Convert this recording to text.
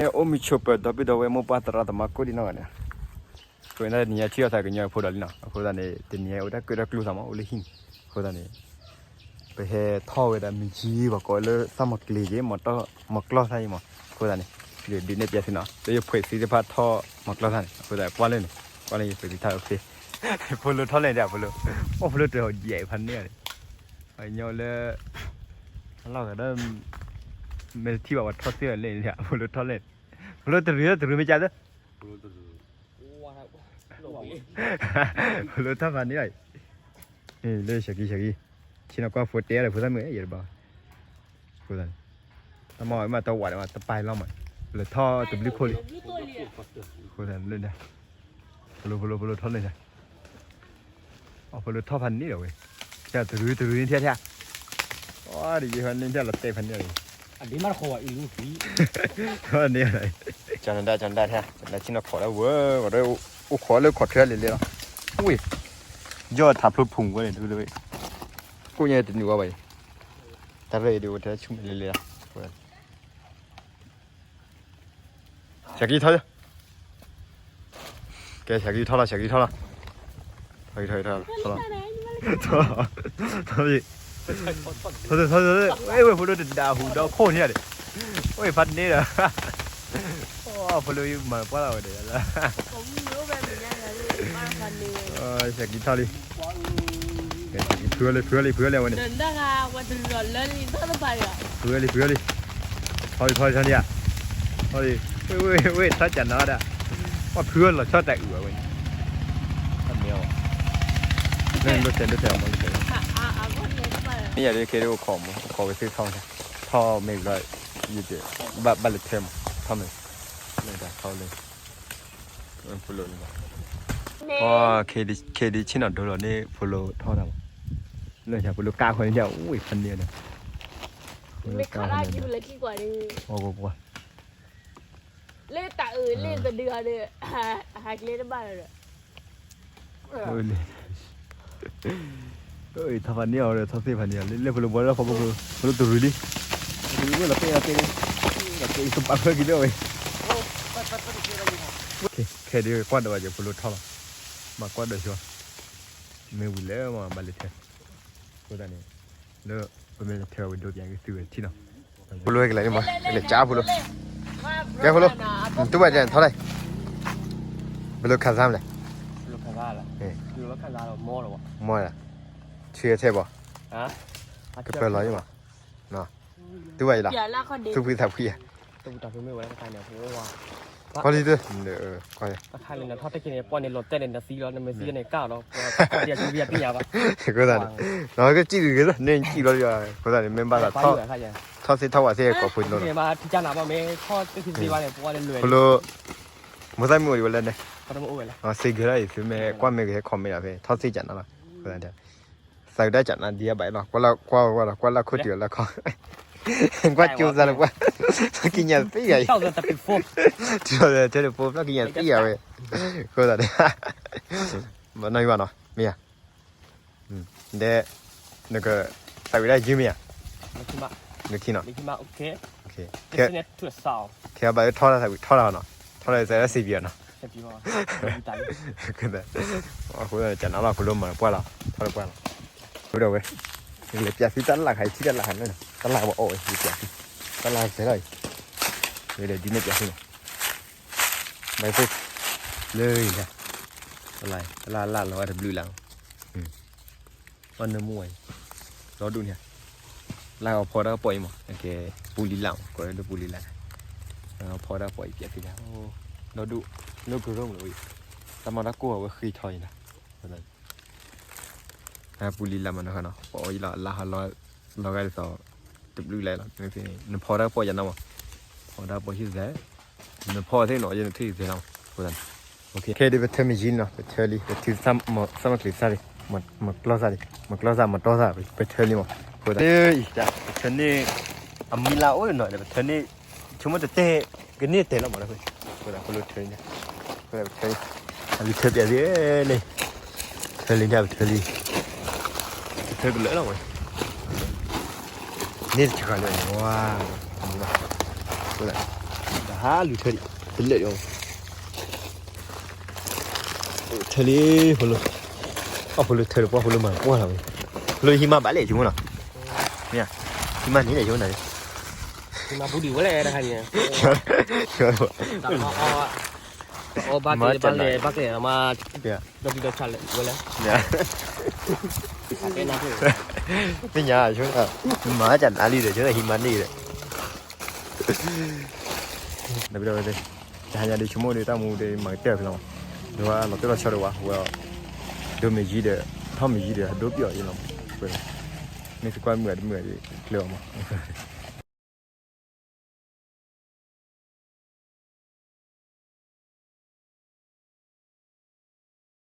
အိၣ်မုာ်ဆိးပၢၤဒီပုၢ်ဒီဝဲၢ်မိၢ်ပၢ်သရၣ်သမါကိးဒံနီၢ်ဂၤန့ၣ်, အဃိန့ၣ်တနံၤညါထံၣ်အီၣ်သးကညီဖိဒီးလံနီၤ, အဃိသတးန့ၣ် တနံၤညါအိၣ်တၢ်ကၢၣ်တၢ်ကျူသးမး အိၣ်လၢဟံၣ်န့ၣ်, အဃိသတးန့ၣ် ပဟဲထီၣ်ဝဲဒၣ်မုၢ်ကၠံဘၣ်ကိးလၢသၣ်မီၤကျ့ၤက့ၤ မီၤကျီၢ်သၣ်အံၤမး, အဃိသတးန့ၣ် ယဒုးနဲၣ်ပျးသုနီၤ လၢယဖှဲးသံတဖၣ်ထီၣ်မီၤကျီၢ်သၣ်န့ၣ်, အဃိသတးကွၢ်လၢန့ၣ်, ကွၢ်လၢယဖှဲးသံတဖၣ်အိၣ်ဖဲ, ဖိလိထီၣ်လဲၣ်ဒၣ်ဖိလိ, အိၣ်ဖိလိတဟီၣ်ဒ်အံၤဖးန့ၢ်န့ၣ်, ညီလၢ အလီၢ်ဂၤဒီး မ့ၢ်တထံၣ်ဘၣ်ပှၤထီၣ်သ့ၣ်လၢန့ၣ် ဖိလိထီၣ်လဲၣ်, ဖိလိတရံးတရံးမ့ၢ်ကၢ်သ့, ဖိလိထီၣ်ဖးန့ၢ်အံၤ, လၢရှဲကံရှဲကံ, ဆ့ၣ်နီၤကွၢ်ဖိတဲအါဒီးဖိသၣ်မုၣ်ယဲတဘၣ်, အဃိသတးန့ၣ် တမ့ၢ်မးတဝးဒီးတပာ်လီၤမး, လၢထီၣ်တဘျုးခိၣ်လံ, အဃိသတးန့ၣ် ဖိလိဖိလိဖိလိထီၣ်လဲၣ်န့ၣ်, အဖိလိထီၣ်ဖးန့ၢ်ဒီးဝဲ, တရံးတရံးန့ၣ်ထဲထဲ, အီဒ်ယဲဖးန့ၢ်ထဲလီၤတဲာ်ဖးန့ၢ်အံၤ, အဒ့မးတဃီၤဝဲအံၤလီၤ, န့ၣ်, ကၠီနဒၣ်ကၠီနဒၣ်ထဲ ကၠီနဒၣ်ဆ့ၣ်နီၤခိးဒၣ်ဝဲ, အိၣ်ခိးလၢခိးထွဲလဲၤလဲၤလီၤ, ဝ့ၢ်, ယီၢ်ထးဖျိဖုၣ်ဝဲန့ၣ်, ကိၣ်ညါတနုာ်ဝဲဘၣ်အံၤ, တၢ်ရဲၣ်အံၤဒ်အိၣ်ထဲဆူမဲာ်လဲၤလဲၤလီၤ ဆဲးကံထီၣ်, ကဲ ဆဲးကံထီၣ်လီၤ ဆဲးကံထီၣ်လီၤ, ထီၣ်ထီၣ်ထီၣ်ထီၣ်, ထီၣ်ထီၣ်ထီၣ်, ဝဲဖိဒိၣ်တဒါဟူဒီးခိၣ်န့ၣ်ဒီး, ဝဲဖးန့ၢ်ဒီး, ဖိဒိၣ်မၤပှၢ်လီၤဝဲဒီး, ဆဲးကံထီၣ်လံ ဖုလံ ဖုလံ ဖုလံဝဲန့ၣ်, ဖုလံ ဖုလံ, ထီၣ်လံ ထီၣ်လံ ထီၣ်လံဧါ, ထီၣ်လံ ဝ့ၢ် ထီၣ်ကနၤဒၣ်, အဖုလီၤဆီတၢ်အုးဝဲန့ၣ်, မ့ၢ်အီၤ, လၢထဲလၢထဲအမ့ၢ်လၢထဲ, မ့ၢ်ယၤဒ်ခဲဒ်အိၣ်ခိးမး အိၣ်ခိးဝဲသ့ၣ်ထီၣ်, ထီၣ်မ့ၢ်ဝံၤလီၤ, ယတ, ဘၣ်လၢထဲမး, ထီၣ်မ့ၢ်, လၢထီၣ်လၢ ဖိလိန့ၣ်, ခဲဒ်ဆ့ၣ်နီၤဒိလီၤန့ၣ် ဖိလိထီၣ်တၢ်မး, လၢဖိလိကါဃီန့ၣ် အိၣ်ဖးန့ၢ်ဒီး, မ့ၢ်ခါလၢက့ၤလၢခံကွၢ်န့ၣ်, ကွၢ်ကွၢ်ကွၢ်, လၢတၢ်အုးလၢတဒုအီၤဒီး, ဟးကျဲတဘၣ်လီၤဒီး, ထီၣ်ဖးန့ၢ်အီၤဒီး ထီၣ်သ့ၣ်ဖးန့ၢ်အီၤ လၢဖိလိဘီလၢဖီဖိဖိ, ဖိလိတရူးလံ, တရူးလီၤတဲာ်လီၤတဲာ်လံ, လီၤတဲာ်ကပာ်ဖျါက့ၤလၢဝဲ, ခဲဒ်ကွၢ်ဒီးဘၣ်ယဖိလိထီၣ်လီၤ, မၤကွၢ်ဒီးဆိ, မ့ၢ်ဝံၤလၢမးဘၣ်လၢထဲ, အဃိသတးန့ၣ်, လၢပမ့ၢ်လၢထဲဝဲဒိပၠးက့ၤသုဝဲထံၣ်နီၤ, ဖိလိဟဲကလဲၤန့ၣ်မး လဲၤကၢဖိလိ, ကဲဖိလိ, တူၢ်ဘၣ်ကဲထီၣ်လဲၣ်, ဘယ်လိုခံစားမလဲ, မီၤလၢ, ဆံထဲဘီ, ကပၢၤလီၤယမး, တူၢ်ဘၣ်ယလီၤ, သူၣ်ဖှံသးဖှံဧါ, ခီလံတ, ခီလံ, အဃိသတးန့ၣ်, မ့ၢ်ဘၣ်သး, ထီၣ်သ့ၣ်ထီၣ်ဝးသ့ၣ်ကိးဖိလိ, ဖိလိ, မိၢ်သၣ်မုၣ်အိၣ်ဒံးဝဲလၢန့ၣ်, စ့ဂ့ၤလီၤအံၤ သုမ့ၢ်ကွၢ်မ့ၢ်ဂ့ၤဟဲ comment လီၤဖဲ ထီၣ်သ့ၣ်ကနၤလီၤ, သးကဒါကနၤဒ်အဘၣ်အံၤလီၤ, ကွၢ်လၢကွၢ်ဝဲဒီး ကွၢ်လၢခိၣ်တုၤလၢခီ, ကွၢ်ကၠိသးလၢပှၢ်, ထီၣ်ကံညါသ့ဂၤအံၤ, ထီၣ်ထဲတဖိ ထီၣ်ကံညါသ့ဂၤဝဲ, အဃိသတးန့ၣ်, ဘၣ်နီၢ်ဂံၢ်ဘၣ်နီၤ မ့ၢ်ဧါ, ဒီး, နက, သးဝံၣ်ဒၣ်ယုၢ်မ့ၢ်ဧါ, နခံနီၤ, ခဲအဘၣ်ထီၣ်တၢ်သးဝံၣ်ထီၣ်တၢ်နီၤ, ထီၣ်တၢ်သးဝံၣ်စံးပယီၤနီၤ, အဃိကနၤလီၤ ဖိလိမၤပှၢ်လီၤ ထီၣ်တပှၢ်လီၤ, အဃိဒီးဝဲ, လဲၤပျးသုတၢ်လၢ်ခါအံၤ ထံၣ်တၢ်လၢ်ခါလၢ, တၢ်လၢ်ပှၤအီၣ်ဝဲ ယပျးသု, တၢ်လၢ်စဲလီၤအံၤ, ဝဲဒီးဒ်န့ၣ်ပျးသုနီၤ ဘၣ်ဖိ, လၢအံၤ, တလၢ်လၢ်လီၤဝဲတဘျုးလၢ်, အီၣ်နၢမူဝဲအံၤ, ဒီဒူၣ်န့ၣ်, လၢအီၤဖီတၢ်ကပီၤအံၤမး ကဲ, ပူလံလၢ်မး ကိးလၢပူလံလၢ်, အီၤဖီတၢ်ကပီၤအံၤပျးသုဒၣ်, ဒီဒူၣ်, လၢကရၢမးလီၤ, တၢ်မၤတၢ်ကိၢ်အဝဲဃ့ထီအံၤလီၤ ပူလံလၢ်မးနီၤ, ပအီၣ်ယလီၤ လၢ်ဟီလီၤ, လီၤဂာ်ဒ်သိး, တဘျုးလၢ်လီၤ, နဖီတၢ်ကပီၤယၤနီၤမး, ဖီတၢ်ကပီၤဟံၣ်စဲ, နဖီသ့ၣ်နီၤ ယနထံၣ်စဲနီၤ, အဃိသတးန့ၣ်, ခဲဒ်ပထၢမ့ၢ်ယံၤနီၤ ပထၢလံ ပထံၣ်သၣ်မီၤကျ့ၤသၣ်လံ, မီၤကျီၢ်သၣ်လံ မီၤကျီၢ်သၣ် မီၤတီၢ်သၣ် ပထၢလံမး, အဃိသတး, ပထၢန့ၢ်, အမံၤလၢအိၣ်နီၤ ပထၢန့ၢ်, ဆိကမိၣ်တတဲ, ကန့ၢ်တဲလီၤမး, အဃိသတးဖိလိထၢန့ၣ်, အထၢ, အလံၤထၢပျးသ့န့ၣ်, ထၢလံန့ၣ်ပထၢလံ, ထၢကလၢာ်လီၤဝဲ, န့ၢ်တဆှးလၢဝဲ, အဃိသတး, တၢ် ဟါလူၤထၢဒံး တလၢာ်ဒီး ထၢလံ ဖိလိၤ, အဖိလိၤထၢဒီးပှၢ်ဖိလိၤမၤပှၢ်လီၤဝဲ, ဖိလိၤဟံးမၤဘၣ်လဲၣ်ဆိကမိၣ်နီၤ, မ့ၢ်, ဟံးမၤန့ၣ်လဲၣ်ဆိကမိၣ်နီၤ, ဟံးမၤဘူးဒံးဝဲလဲၣ်တခါန့ၣ်, မၤတၢ်နး, ဘၣ်ကျဲမၤ, ဒီဒုဒီဆၣ်လဲၣ်ဝဲလဲၣ်, သ့ၣ်ညါဆိကမိၣ်, မၤတၢ်နးလံဒီး ဆိကမိၣ်ဟံးမၤန့ၢ်ဒီး ဒီးဝဲ, တဟါညါဒုးဆိကမိၣ်ဒီးတၢ်မူဒီးမၤကတၢၢ်ဖဲလီၤမး, ဒီးဝဲလီၤတၢ်လီၤဆီဒီးဝဲ, ဒိမ့ၢ်ယံၤဒီး, ထီၣ်မ့ၢ်ယံၤဒီး ဟဒိပျီၣ်အံၤလီၤမး, မ့ၢ်သကွၢ်မုာ်ဒီးမုာ်ဒီး ကျၢၤအီၤမး